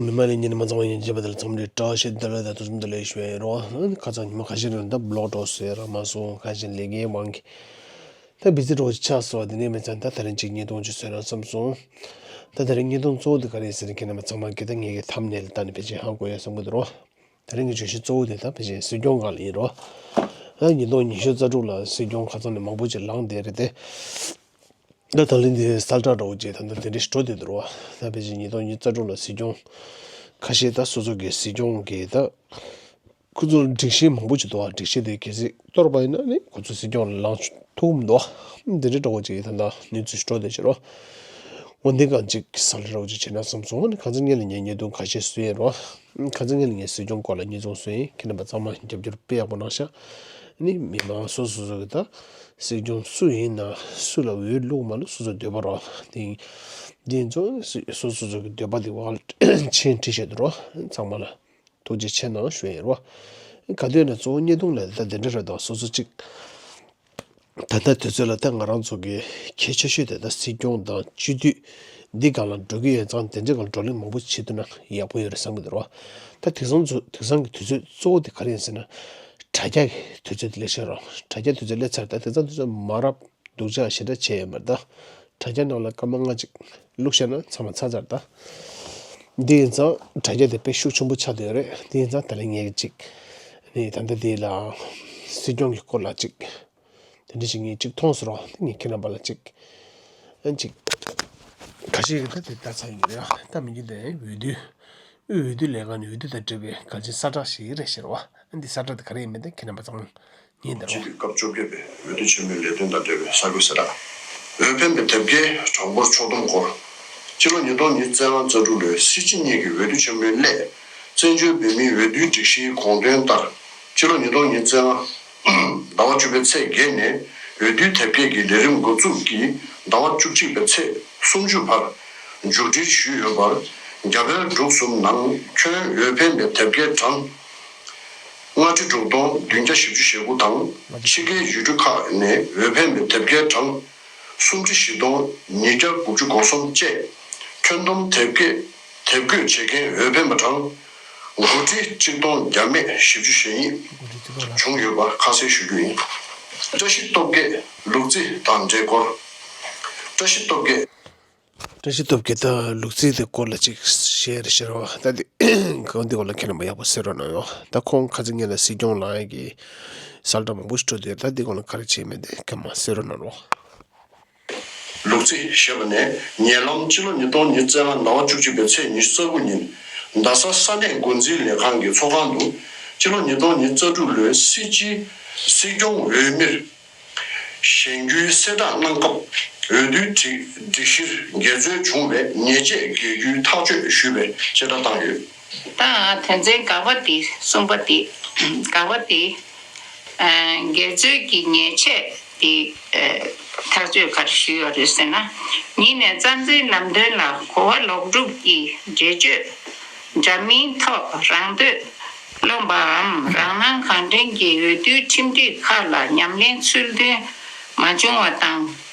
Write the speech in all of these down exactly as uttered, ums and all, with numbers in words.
མི་མང་ལས་ཉིན་མ་ཚང་བ་ཡིན་བྱེད་པ་དེ་ལ་འཚམས་འདྲི་བཀྲ་ཤིས་བདེ་ལེགས་དང་ཐུགས་རྗེ་ཆེ་ལེགས་ཞུ་ཡ་ཡིན་རོགས། ཁ་སང་ཉི་མ་ཁ་ཤས་རིང་ད་བི་ལོག་འགྲོ་ཟེར་ར་མ་སོང་། ཁ་ཤས་ལས་ཀའི་དབང་གིས་ད་བི་ཟི་འགྲོ་ཆགས་སོང་། དེ་ནས་མི་ཚང་ད་དེ་རིང་གཅིག་བརྙན་ཐུང་ཅིག་བཟོས་ན་བསམ་སོང་། ད་དེ་རིང་བརྙན་ཐུང་གཙོ་བོ་དེ་ག་རེ་ཡིན་ཟེར་ན། ཁྱེད་རྣམ་པ་ཚང་མ་གིས་ད་ངེད་ཀྱི་ཐམ་ནེལ་ལྟ་ནས་ཕལ་ཆེར་ཧ་གོ་ཡ་བསམ་གྱི་འདུག་རོགས། དེ་རིང་གི་བརྗོད་གཞི་གཙོ་བོ་དེ་ད་ཕལ་ཆེར་སྲིད་སྐྱོང་སྒང་ལ་ཡིན་རོགས། ད་ཉིས་སྟོང་ཉི་ཤུ་རྩ་དྲུག་ལ་སྲིད་སྐྱོང་ཁ་སང་ནས་མང་པོ་ཅིག་ལངས་བསྡད་རེད་དེ། ད་ད་ལན་འདི་གསལ་བསྒྲགས་འདྲ་བོ་ཅིག་ད་ལྟ་དེ་འདྲ་ཞིག་འགྲོ་བསྡད་འདུག་རོགས། ད་ཕལ་ཆེར་ཉིས་སྟོང་ཉི་ཤུ་རྩ་དྲུག་ལ་སྲིད་སྐྱོང་ཁ་ཤས་ད་སོ་སོ་གི་སྲིད་སྐྱོང་གི་ད་ཁོ་ཚོར་སྒྲིག་གཞི་མང་པོ་ཅིག་འདུག་བ། སྒྲིག་གཞི་དེ་གལ་སྲིད་གཏོར་བ་ཡིན་ན་ནི་ཁོ་ཚོ་སྲིད་སྐྱོང་ལ་ལངས་ཐུབ་མི་འདུག་བ། འདི་འདྲ་འདྲ་བོ་ཅིག་ད་ལྟ་གནས་ཚུལ་ཞིག་འགྲོ་བསྡད་ཤག་རོགས། འོ་འདི་གང་ཅིག་གསལ་བསྒྲགས་འདྲ་བོ་ཅིག་བྱས་ན་བསམ་སོང་། ཁ་སང་ཉིན་ལ་ངས་བརྙན་ཐུང་ཁ་ཤས་བཟོས་ཡིན་རོགས། ཁ་སང་ཉིན་ལ་ངས་སྲིད་སྐྱོང་སྐོར་ལ་བརྙན་ཐུང་བཟོས་ཡིན། ཁྱེད་རྣམ་པ་ཚང་མ་རྒྱབ་སྐྱོར་དཔེ་ཡག་པོ་གནང་ཤག་ནི་མི་མང་སོ་སོ་སོ་གི་ད་སྲིད་སྐྱོང་སུ་ཡིན་ན་སུ་ལ་འོས་བླུགས་མ་ལ་སོ་སོ་འདོད་པ་རོགས། དེ་འདི་ཚོ་སོ་སོ་སོ་གི་འདོད་པ་དེ་བ་མཆན་བྲིས་བཞག་འདུག་རོགས། ཚང་མ་ལ་ཐུགས་རྗེ་ཆེ་གནང་ཞུ་ཡིན་རོགས། ག་དུས་ན་གཙོ་བོ་བརྙན་ཐུང་ལ་ད་དེ་འདྲ་རེད་དོ། སོ་སོ་གཅིག་ད་ལྟ་དུས་ཚོད་ལ་ད་ང་རང་ཚོ་གི་གལ་ཆེ་ཤོས་དེ་ད་སྲིད་སྐྱོང་དང་སྤྱི་འཐུས་འདི་སྒང་ལ་འགྲོ་གི་ཡོད་ཙང་། དེ་འདྲའི་སྒང་ལ་བགྲོ་གླེང་མང་པོ་བྱེད་ཐུབ་ན་ཡག་པོ་ཡོད་རེད་བསམ་གྱི་འདུག་རོགས། ད་དེང་སང་ཚོ་དེང་སང་གི་དུས་ཚོད་གཙོ་བོ་དེ་ག་རེ་ཡིན་ཟེར་ན། དྲ་རྒྱ་གི་དུས་ཚོད་དེ་སླེབས་ཤག་རོགས། དྲ་རྒྱ་དུས་ཚོད་སླེབས་ཚར། ད་དེང་སང་དུས་ཚོད་མ་རབས་སྡུག་ཅག་ཞེ་དྲག་བྱས་ཡོད་མ་རེད། ད་དྲ་རྒྱ་ནང་ལ་སྐར་མ་ལྔ་གཅིག་བླུགས་བཞག་ན་ཚང་མ་ཚར་ཚར། ད་འདི་ཡིན་ཙང་དྲ་རྒྱ་དེ་དཔེ་ཤུགས་ཆེན་པོ་ཆགས་བསྡད་ཡོད་རེད། འདི་ཡིན་ཙང་ད་ལན་ངས་གཅིག་ནི་ད་ལྟ་འདི་ལ་སྲིད་སྐྱོང་གི་སྐོར་ལ་གཅིག་དེ་འདྲ་ཞིག་ངས་གཅིག་མཐོང་སོང་རོགས། ངས་ཁྱེད་རྣམ་པ་ལ་གཅིག་ཨ་གཅིག་ཁ་ཤས་ཀྱིས་ད་དེ་ལྟ་ཚར་ཡོད་རེད། ད་མི་འདི་འདི་འོས་བསྡུ་འོས་བསྡུ་ལས་ཁང་ནས་འོས་བསྡུ་དང་འབྲེལ་བའི་གལ་ཆེའི་གསལ་བསྒྲགས་ཤིག་རེད་ཟེར་བ། ཨ་འདི་གསལ་བསྒྲགས་དེ་ག་རེ་ཡིན་མིན་དེ་ཁྱེད་རྣམ་པ་ཚང་མ་ཉན་དང་། སྤྱི་འཐུས་སྐབས་བཅོ་བརྒྱད་པའི་འོས་བསྡུ་ཆེན་མོའི་ལས་དོན་དང་འབྲེལ་བའི་གསར་འགོད་གསལ་བསྒྲགས། འོས་འཕེན་པའི་དེབ་སྐྱེལ་གྲངས་འབོར་ཕྱོགས་བསྡོམས་སྐོར། སྤྱི་ལོ་ཉིས་སྟོང་ཉི་ཤུ་རྩ་ལྔ་རྩ་དྲུག་ལོའི་སྲིད་སྤྱི་གཉིས་ཀྱི་འོས་བསྡུ་ཆེན་མོའི་སླད། བཙན་བྱོལ་བོད་མིའི་འོས་བསྡུའི་སྒྲིག་གཞིའི་དགོངས་དོན་ལྟར། སྤྱི་ལོ་ཉིས་སྟོང་ཉི་ཤུ་རྩ་ལྔ་ཟླ་བ་བཅུ་པའི་ཚེས་བརྒྱད་ནས་འོས་བསྡུའི་དེབ་སྐྱེལ་གྱི་ལས་རིམ་འགོ་འཛུགས་ཀྱིས་ཟླ་བ་བཅུ་གཅིག་པའི་ཚེས་སུམ་ཅུ་བར་མཇུག་སྒྲིལ་ཞུས་ཡོད་པར། རྒྱ་བལ་འབྲུག་གསུམ་ནང་ཁྱོན་འོས་འཕེན་པའི་དེབ་སྐྱེལ་གྲངས་ལྔ་ཁྲི་དྲུག་སྟོང་བདུན་བརྒྱ་བཞི་བཅུ་ཞེ་དགུ་དང་། ཕྱི་རྒྱལ་ཡུལ་གྲུ་ཁག་ནས་འོས་འཕེན་པའི་དེབ་སྐྱེལ་གྲངས་སུམ་ཁྲི་བཞི་སྟོང་ཉིས་བརྒྱ་དགུ་བཅུ་གོ་གསུམ་བཅས། ཁྱོན་བསྡོམས་དེབ་སྐྱེལ་དེབ་འགོད་བྱེད་མཁན་འོས་འཕེན་པ་གྲངས་དགུ་ཁྲི་གཅིག་སྟོང་བརྒྱ་མེད་བཞི་བཅུ་ཞེ་གཉིས་བྱུང་ཡོད་པ་ཁ་གསལ་ཞུ་རྒྱུ་ཡིན། བཀྲ་ཤིས་སྟོབས་རྒྱས་ལུག་རྫི་དང་འབྲེལ་སྐོར། བཀྲ་ཤིས་སྟོབས་རྒྱས། བཀྲ་ཤིས་སྟོབས་རྒྱས་ད་ལུག་རྫི་དེ་སྐོར་ལ་ཅིག་བཤད་རེ་བཤད་རོགས། ད་འདི་གང་འདི་སྐོར་ལ་ཁྱེད་རྣམ་པ་ཡག་པོ་གསན་རོགས་གནང་རོགས། ད་ཁོང་ཁ་སང་ཉིན་ལ་སྲིད་སྐྱོང་ལངས་ཡས་ཀྱི་གསལ་བསྒྲགས་མང་པོ་ཞིག་འགྲོ་དུས། ད་འདི་སྐོར་ལ་ག་རེ་བྱས་མེད་དེ་ཁྱེད་རྣམ་པ་གསན་རོགས་གནང་རོགས། ལུག་རྫི་ཞེས་པ་ནས། ཉེ་ལམ་སྤྱི་ལོ་ཉིས་སྟོང་ཉི་ཤུ་རྩ་ལྔ་ཟླ་བ་བཅུ་གཅིག་པའི་ཚེས་ཉི་ཤུ་རྩ་དགུ་ཉིན། རྡ་ས་ས་གནས་འགོ་འཛིན་ལས་ཁང་གི་ཚོགས་ཁང་དུ། སྤྱི་ལོ་ཉིས་སྟོང་ཉི་ཤུ་རྩ་དྲུག་ལོའི་སྲིད་སྤྱི་སྲིད་སྐྱོང་འོས་མིར་བཞེངས་རྒྱུའི་གསལ་བསྒྲགས་གནང་སྐབས། འོས་བསྡུའི་སྒྲིག་སྒྲིག་གཞིར་འགལ་འཛོལ་བྱུང་བའི་ཉེས་ཆད་འགེལ་རྒྱུའི་ཐག་གཅོད་ཞུས་པའི་བཅད་ཁྲ་བཏང་ཡོད། ད་དོན་ཚན་ག་པ་དེ་གསུམ་པ་དེ་ག་པ་དེ། ཨ། འགལ་འཛོལ་གྱི་ཉེས་ཆད་དེ། ཨ། ཐག་གཅོད་ག་རེ་ཞུས་ཡོད་རེད་ཟེར་ན། ཉིད་ནས་རྩ་འཛིན་ལམ་སྟོན་ལ་གོ་བ་ལོག་སྒྲུབ་ཀྱི་འགྲེལ་བརྗོད་འདྲ་མིན་ཐོག་རང་འདོད་རློམ་པའམ་རང་སྣང་གང་དྲན་གྱིས་འོས་བསྡུའི་ཁྲིམས་སྒྲིག་ཁག་ལ་ཉམས་ལེན་ཚུལ་མཐུན་མ་བྱུང་བ་དང་། དབུས་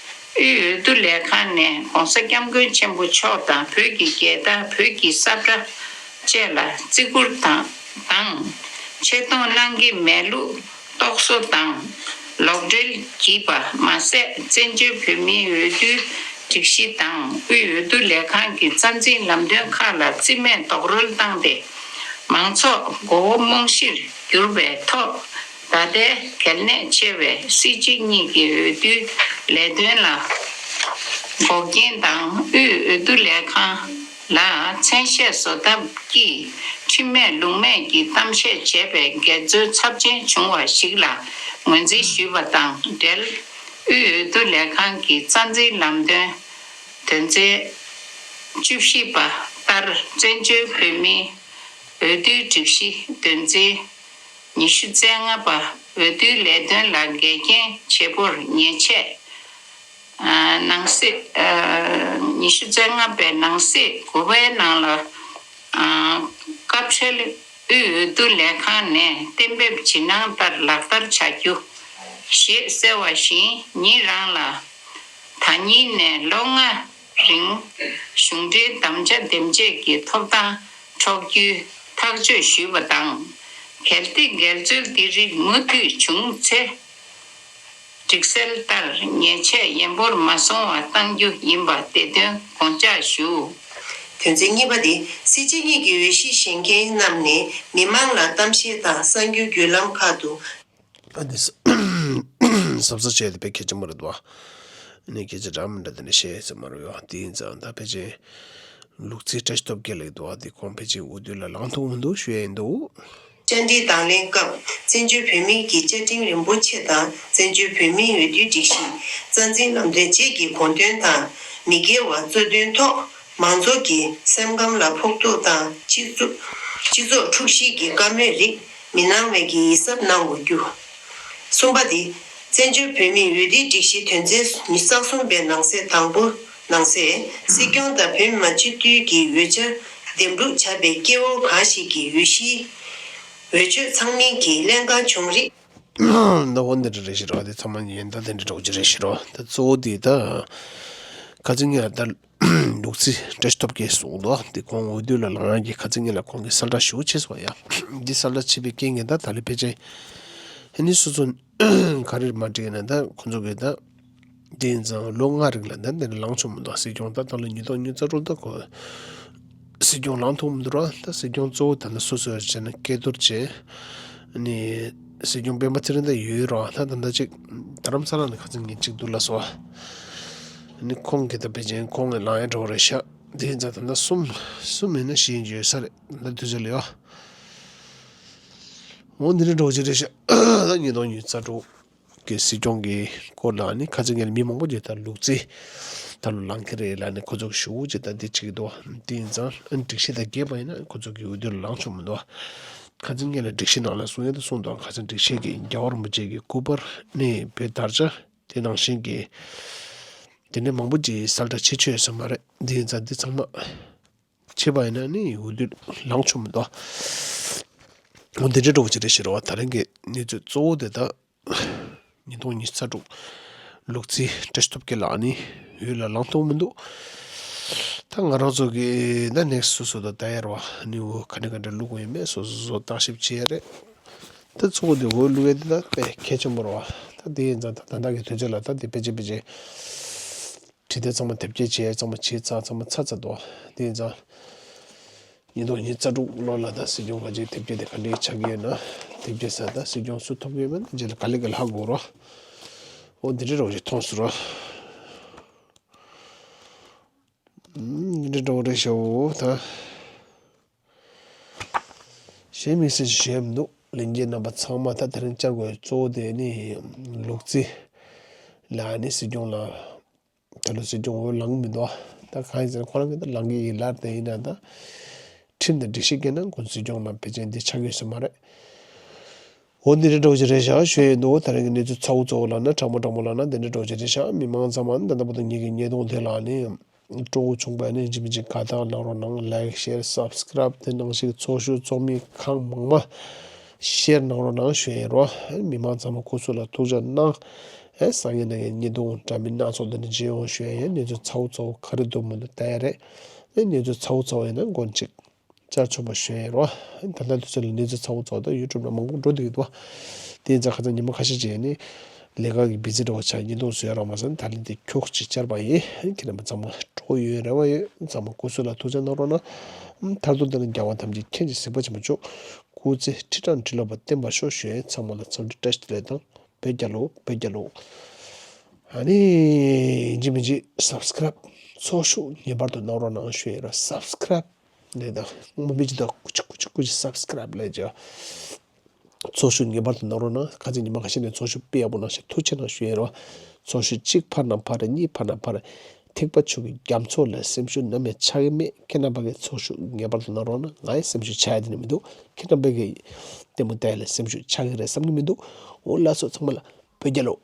འོས་བསྡུ་ལས་ཁང་ནས་༸གོང་ས་༸སྐྱབས་མགོན་ཆེན་པོ་མཆོག་དང་བོད་ཀྱི་རྒྱལ་དར། བོད་ཀྱི་ས་ཁྲ་བཅས་ལ་བརྩི་བཀུར་དང་དང་། ཆེ་མཐོང་གནང་གི་མེད་ལུགས་རྟོག་བཟོ་དང་ལོག་འགྲེལ་བགྱིས་པ་མ་ཟད། བཙན་བྱོལ་བོད་མིའི་འོས་བསྡུའི་སྒྲིག་གཞི་དང་དབུས་འོས་བསྡུ་ལས་ཁང་གི་རྩ་འཛིན་ལམ་སྟོན་ཁག་ལ་རྩིས་མེད་རྡོག་རོལ་བཏང་སྟེ། མང་ཚོགས་མགོ་བོ་རྨོངས་གཞིར་གྱུར་བའི་ཐོག་ད་ལྟའི་གལ་གནད་ཆེ་བའི་སྲིད་སྤྱི་གཉིས་ཀྱི་འོས་བསྡུའི་ལས་དོན་ལ་འགོག་རྐྱེན་དང་། དབུས་འོས་བསྡུ་ལས་ཁང་ལ་མཚན་ཤས་བཟོ་ཐབས་ཀྱིས་ཁྲིམས་མེད་ལུགས་མེད་ཀྱི་གཏམ་བཤད་བྱས་པའི་འགལ་འཛོལ་ཚབས་ཆེན་བྱུང་བ་ཞིག་ལ་ངོས་འཛིན་ཞུས་པ་དང་འབྲེལ། དབུས་འོས་བསྡུ་ལས་ཁང་གི་རྩ་འཛིན་ལམ་སྟོན་དོན་ཚན་བཅུ་བཞི་པ་ལྟར། བཙན་བྱོལ་བོད་མིའི་འོས་བསྡུའི་སྒྲིག་གཞི་དོན་ཚན་ཉི་ཤུ་རྩ་ལྔ་པ། འོས་བསྡུའི་ལས་དོན་ལ་འགལ་རྐྱེན་བྱེད་པོར་ཉེས་ཆད། ཨ། ནང་གསེས། ཨ། ཉི་ཤུ་རྩ་ལྔ་པའི་ནང་གསེས་དགུ་པའི་ནང་ལ། ཨ། སྐབས་འཕྲལ་དབུས་འོས་བསྡུ་ལས་ཁང་ནས་གཏན་འབེབས་ཇི་གནང་ལྟར་ལག་བསྟར་བྱ་རྒྱུ་ཞེས་གསལ་བ་བཞིན། ཉིད་རང་ལ་ ད་ཉིན་ནས་ལོ་ལྔ་རིང་གཞུང་འབྲེལ་དམ་བཅའ་འདེམས་བྱེད་ཀྱི་ཐོབ་ཐང་འཕྲོག་རྒྱུའི་ཐག་གཅོད་ཞུས་པ་དང་། གལ་ཏེ་འགལ་འཛོལ་འདི་རིགས་མུ་མཐུད་བྱུང་ཚེ། སྒྲིག་གསལ་ལྟར་ཉེས་ཆད་ཡན་པོར་མ་སོང་བ་གཏང་རྒྱུ་ཡིན་པ་དེ་དོན་དགོངས་འཇགས་ཞུ། དོན་ཚན་གཉིས་པ་དེ། སྲིད་སྤྱི་གཉིས་ཀྱི་འོས་གཞི་བཞེས་མཁན་རྣམས་ནས་མི་མང་ལ་གཏམ་བཤད་དང་གསར་འགྱུར་བརྒྱུད་ལམ་ཁག་ཏུ། ཨ་ནི་ས་གཟབ་གཟབ་བྱས་ཏེ་དཔེ་གལ་ཆེན་པོ་རེད་འདུག་ཨ་ནི་སྐད་ཆ་འདྲ་མི་འདྲ་དེ་འདྲ་བཤད་ས་མ་རེད་ཡོད། དེ་ཡིན་ཙང་ད་ཕལ་ཆེར་ལུག་རྫི་བཀྲ་ཤིས་སྟོབས་རྒྱལ་ལགས་འདུག་དེ་ཁོང་ཕལ་ཆེར་འོས་བསྡུ་ལ་ལངས་ཐུབ་མི་འདུག་ཞུ་ཡ་ཡིན་འདུག་བཅར་འདྲི་དང་ལེན་སྐབས་བཙན་བྱོལ་བོད་མིའི་བཅའ་ཁྲིམས་རིན་པོ་ཆེ་དང་བཙན་བྱོལ་བོད་མིའི་འོས་བསྡུའི་སྒྲིག་གཞི། རྩ་འཛིན་ལམ་སྟོན་བཅས་ཀྱི་དགོངས་དོན་དང་མི་སྒེར་བ་གཙོ་འདོན་ཐོག་མང་ཚོགས་ཀྱི་སེམས་ཁམས་ལ་ཕོག་ཐུག་དང་སྤྱི་ཚོགས་སྤྱི་ཚོགས་འཁྲུག་གཞིས་ཀྱི་བཀའ་མོལ་རིགས་མི་གནང་བའི་གི་ཡིད་གཟབ་གནང་དགོས་རྒྱུ། གསུམ་པ་དེ། བཙན་བྱོལ་བོད་མིའི་འོས་བསྡུའི་སྒྲིག་གཞི་དོན་ཚན་ཉི་ཤུ་རྩ་གསུམ་པའི་ནང་གསེས་དང་པོ་ནང་གསེས་སྲིད་སྐྱོང་དང་བོད་མི་མང་སྤྱི་འཐུས་ཀྱི་འོས་ཆ་འདེམས་སྒྲུག་བྱ་བའི་སྐྱེ་བོ་གང་ཞིག་གི་འོས་གཞིའི་འོས་ཆོས་ཚང་མིན་གྱི་ལྷན་ཁང་བྱུང་རིགས། ད་འོ་འདི་འདྲ་རེད་ཤི་རོ། དེ་ཚང་མ་ཉན་ད་དེ་འདྲ་འདྲ་བོ་ཅིག་རེད་ཤི་རོ། ད་གཙོ་བོ་དེ་ད་ཁ་ཚིག་ངས་ད་ལུག་རྫི་བཀྲ་ཤིས་སྟོབས་རྒྱལ་གསུངས་འདུག་དེ་ཁོང་འོས་བསྡུ་ལ་ལངས་ཡག་གི་ཁ་ཚིག་ངས་ལ་ཁོང་གིས་གསལ་བསྒྲགས་ཞུ་བྱས་སོང་ཡ། འདི་གསལ་བསྒྲགས་བྱས་པའི་རྐྱེན་གྱིས་ད་ད་ལི་ཕལ་ཆེར་ཨ་ནི་སོ་སོ་ག་རེ་མ་འགྲིག་ན་ད་ཁོང་ཚོ་གིས་ད། དེ་ཡིན་ཙང་ལོ་ལྔ་རིང་ལ་ད་འདི་ནས་ལངས་ཆོག་མི་འདུག་སྲིད་སྐྱོང་ད་ད་ལོ་ཉིས་སྟོང་ཉི་ཤུ་རྩ་དྲུག་ད་ཁོ་སྲིད་སྐྱོང་ལངས་ཐུབ་མི་འདུག་ར། ད་སྲིད་སྐྱོང་གཙོ་བོ་ད་ནི་སོ་སོ་བྱས་ན་སྐལ་རྡོར་བྱས་ནས་སྲིད་སྐྱོང་སྤེན་པ་ཚེ་རིང་ད་ཡོད་ར། ད་ད་ད་ཅིག་རྡ་རམ་ས་ལ་ནས་ཁ་ཚིག་ངས་གཅིག་འདུག་ལ་སོ། ནི་ཁོང་གིས་ད་ཕལ་ཆེར་ཁོང་གི་ལངས་ཡ་འགྲོ་རེད་ཤག་དེ་ཡིན་ཙང་ད་ད་གསུམ་གསུམ་ཡིན་ན་བཞི་ཡོད་ས་རེད། ད་དུས་ཚོད་ལ་ཡོད། འོ་འདི་འདྲ་འགྲོ་གི་རེད་ཤག་ད་ཉིས་སྟོང་ཉི་ཤུ་རྩ་དྲུག་གི་སྲིད་སྐྱོང་གི་སྐོར་ལ་ནི་ཁ་ཚིག་ངས་མི་མང་པོ་ཅིག་ད་ལུག་རྫི་ད་ལོ་ལངས་ཀྱི་རེད་ལབ་ནས་ཁོ་ཚོ་གི་ཞུ་ཅིག་ད་འདི་བྱེད་ཀྱི་འདུག་དེ་ཡིན་ཙང་ཨ་ནི་སྒྲིག་གཞི་དང་འགལ་བ་ཡིན་ན་ཁོ་ཚོ་གི་འོས་བསྡུ་ལ་ལངས་ཆོག་མི་འདུག་ཁ་ཚིག་ངས་ལ་སྒྲིག་གཞི་ནང་ལ་གསུང་ཡ་ད་གསུངས་འདུག་ཁ་ཚིག་སྒྲིག་གཞི་གི་རྒྱལ་བ་རིན་པོ་ཆེ་གི་སྐུ་པར་ནི་བོད་དར་ཆ་དེ་ནང་བཞིན་གྱི་དེ་ནས་མང་པོ་ཅིག་གསལ་བསྒྲགས་བྱེད་ཆོག་ཡོད་ས་མ་རེད། འདི་ཡིན་ཙང་འདི་ཚང་མ། བྱས་པ་ཡིན་ན་ནི་འོས་བསྡུ་ལངས་ཆོག་མི་འདུག་འོ་འདི་འདྲ་འདྲ་བོ་ཅིག་རེད་ཤི་རོ། ད་རིང་གི་གནས་ཚུལ་གཙོ་བོ་དེ་དག་ཉིས་སྟོང་ཉི་ཤུ་རྩ་དྲུག་ལུག་རྫི་བཀྲ་ཤིས་སྟོབས་རྒྱལ་ལགས་ནི་འོས་ལ་ལངས་ཐུབ་མི་འདུག་ད་ང་རང་ཚོ་གི་ད་ནེགསི་སོ་སོ་དང་ད་ཡར་བ་ནི་འོས་ག་ནས་ག་འདྲ་བླུག་དགོས་ཡིན་མེད་སོ་སོ་སོ་བརྟག་ཞིབ་བྱེད་ཡ་རེད། ད་གཙོ་བོ་དེ་འོས་བླུག་ཡ་དེ་ད་དཔེ་གལ་ཆེན་པོ་རེད་བ། ད་དེ་ཡིན་ཙང་ད་ད་ལྟ་གི་དུས་ཚོད་ལ་ད་དེ་ཕལ་ཆེར་ཕལ་ཆེར། བྲིས་དེ་ཚང་མ་དེབ་སྐྱེལ་བྱས་ཚང་མ་བྱས་ཚར་ཚང་མ་ཚར་ཚར་འདུག་དེ་ཡིན་ཙང་། ཉིས་སྟོང་ཉི་ཤུ་རྩ་དྲུག་ལོ་ལ་ད་སྲིད་སྐྱོང་ག་ཅིག་དེབ་སྐྱེལ་དེ་ག་འདྲའི་ཆགས་ཀྱི་ཡོད་ན། དེབ་སྐྱེལ་ས་ད་སྲིད་སྐྱོང་སུ་ཐོབ་ཀྱི་ཡོད་མེད་ད་རྗེས་ལ་ག་ལེ་ག་ལེ་ཧ་གོ་རོ། འོ་འདི་འདྲའི་རོགས་ཞིག་མཐོང་སོང་རོ། འདི་འདྲའི་རོགས་རེད་ཤག་འོ་ད། གཞན་དམིགས་བསལ་ཞིག་ཞུ་ཡ་མི་འདུག་ལྷན་རྒྱས་རྣམ་པ་ཚང་མ་ད་དེ་རིང་བཅར་དགོས་གཙོ་བོ་དེ་ནི་ལུག་རྫི་ལ་ནི་སྲིད་སྐྱོང་ལ། ད་ལོ་སྲིད་སྐྱོང་འོས་ལངས་མི་འདུག་ད་གང་ཡིན་ཟེར་ན་ཁོ་རང་གིས་ད་ལངས་ཀྱི་ཡིན་ལབ་དེ་ཡིན་ན་ད། ཁྲིམས་དང་སྒྲིག་གཞི་འགལ་ན་ཁོ་སྲིད་སྐྱོང་ལ་ཕལ་ཆེར་འདི་ཆགས་ཀྱི་ཡོད་ས་མ་རེད། འོ་འདི་འདྲ་འདྲ་བོ་ཅིག་རེད་ཤག་ཞུ་ཡི་འདུག་ད་རིང་གི་གནས་ཚུལ་ཚ་བོ་ཚ་བོ་ལབ་ན་དྲང་མོ་དྲང་མོ་ལབ་ན་འདི་འདྲ་འདྲ་བོ་ཅིག་རེད་ཤག་མི་མང་ཚང་མ་ད་ལྟ་བར་དུ་ངེད་ཀྱི་ཉེས་རྡུང་དེ་ལ་ནི། སྤྲོ་བོ་བྱུང་བ་ནི་ཡིན་གཅིག་མིན་གཅིག་དགའ་རྟགས་གནང་རོགས་གནང་། ལའིག་ཤེར་སབ་སི་ཀ་རབ་དེ་ནང་བཞིན་ཚོགས་ཞུགས་ཚོགས་མི་གང་མང་མང་ཤེར་གནང་རོགས་གནང་ཞུ་ཡིན་རོ། མི་མང་ཚང་མ་སྐུ་གཟུགས་ལ་ཐུགས་ཅག་གནང་། ཨེ་སང་ཉིན་ནས་ཉེས་རྡུང་འདྲ་མིན་སྣ་ཚོགས་འདི་འདྲ་བྱེད་ཡོང་ཞུ་ཡ་ཡིན། གནས་ཚུལ་ཚ་བོ་ཚ་བོ་ག་རེ་འདུག་མི་འདུག་ལྟ་ཡ་རེད། ཨེ་གནས་ཚུལ་ཚ་བོ་ཚ་བོ་ཡིན་ན་མགོ་གཅིག་བཅར་ཆོག་པ་ཞུ་ཡིན་རོ། ད་ལྟ་དུས་ཚོད་ལ་གནས་ཚུལ་ཚ་བོ་ཚ་བོ་ད་ཡུ་ཊུབ་ནང་མང་པོ་འགྲོ་བསྡད་ཀྱི་འདུག་དེ་ཡིན་ཙང་ཁ་སང་ཉི་མ་ཁ་ཤས་རྗེས་ནས་ལས་ཀ་གི་བི་ཛི་འདྲ་བོ་ཆགས་ཉེས་རྡུང་བཟོ་ཡ་རག་མ་སོང་། ད་ལན་དེ་ཁྱོག་ཅིག་བཅར་བ་ཡིན། ཁྱེད་རྣམ་པ་ཚང་མ་སྤྲོ་བོ་ཡོད་རེ་བ་ཡོད། ཚང་མ་སྐུ་གཟུགས་ལ་ཐུགས་ཅག་གནང་རོགས་གནང་། མཐར་ཐུག་དེ་ནི་རྒྱལ་བ་ཐམས་ཅད་མཁྱེན་ཅིང་གཟིགས་པ་ཆེན་པོ་མཆོག་སྐུ་ཚེ་ཁྲི་ཕྲག་ཁྲི་ལོ་བརྟན་པར་ཤོག་ཞུ་ཡིན། ཚང་མ་ལ་འཚམས་འདྲི་བཀྲ་ཤིས་བདེ་ལེགས་དང་བོད་རྒྱལ་ལོ། བོད་རྒྱལ་ལོ། ཨ་ནི་ཡིན་གཅིག་མིན་གཅིག་སབ་སི་ཀ་རབ་ཚོགས་ཞུགས་ངེས་པར་དུ་གནང་རོགས་གནང་ཞུ་ཡིན་རོ། སབ་སི་ཀ་རབ་ལས་དང་སྔོན་མ་མི་གཅིག་དང་ཀུ་ཅི་ཀུ་ཅི་ཀུ་ཅི་སབ་སི་ཀ་རབ་ལས་ཀྱང་། ཚོགས་ཞུགས་ངེས་པར་དུ་གནང་རོགས་གནང་། ཁ་ཚིག་ཉི་མ་ཁ་ཤས་ནས་ཚོགས་ཞུགས་དཔེ་ཡག་པོ་གནང་ཞེས་ཐུགས་རྗེ་གནང་ཞུ་ཡིན་རོ། ཚོགས་ཞུགས་གཅིག་ཕར་ན་ཕར་རེད། གཉིས་ཕར་ན་ཕར་རེད། ཐེག་པ་ཆོས་ཀྱི་རྒྱ་མཚོ་ལ་སེམས་ཤུགས་ནམ་ཡང་ཆག་གི་མེད། ཁྱེད་རྣམ་པ་གིས་ཚོགས་ཞུགས་ངེས་པར་དུ་གནང་རོགས་གནང་། ང་ཡི་སེམས་ཤུགས་ཆག་ཡ་དེ་ནི་མི་འདུག་ཁྱེད་རྣམ་པ་གིས་ལྟད་མོ་ལྟ་ཡ་ལ་སེམས་ཤུགས་ཆག་གི་རེད་བསམ་གི་མི་འདུག་འོ་ལགས་སོ། ཚང་མ་ལ་བོད་རྒྱལ་ལོ།